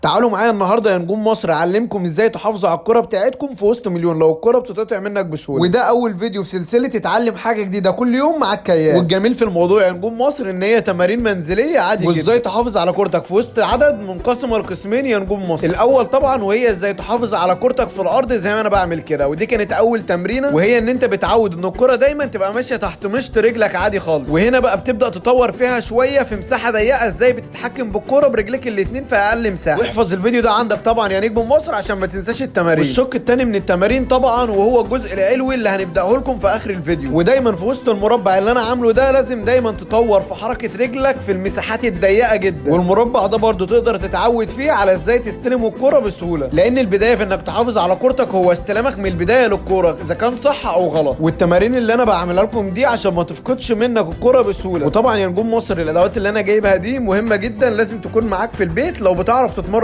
تعالوا معايا النهارده يا نجوم مصر اعلمكم ازاي تحافظوا على الكرة بتاعتكم في وسط مليون لو الكرة بتتقطع منك بسهولة. وده اول فيديو في سلسلة تتعلم حاجة جديدة كل يوم مع الكيال. والجميل في الموضوع يا نجوم مصر ان هي تمارين منزلية عادي جدا، وازاي تحافظ على كورتك في وسط عدد منقسم لقسمين يا نجوم مصر. الاول طبعا وهي ازاي تحافظ على كورتك في الارض زي ما انا بعمل كده، ودي كانت اول تمرينه، وهي ان انت بتعود ان الكرة دايما تبقى ماشية تحت مشط رجلك عادي خالص. وهنا بقى بتبدا تطور فيها شوية في مساحة ضيقه، ازاي بتتحكم بالكرة برجليك الاثنين في اقل مساحة. واحفظ الفيديو ده عندك طبعا يا نجم مصر عشان ما تنساش التمارين. والشق الثاني من التمارين طبعا وهو الجزء العلوي اللي هنبداه لكم في اخر الفيديو. ودايما في وسط المربع اللي انا عامله ده لازم دايما تطور في حركة رجلك في المساحات الضيقه جدا. والمربع ده برضو تقدر تتعود فيه على ازاي تستلم الكرة بسهولة، لان البداية في انك تحافظ على كورتك هو استلامك من البداية للكورة اذا كان صح او غلط. والتمارين اللي انا بعملها لكم دي عشان ما تفقدش منك الكرة بسهولة. وطبعا يا نجوم مصر الادوات اللي انا جايبها دي مهمة جدا، لازم تكون معاك في البيت لو بتعرف تتمرن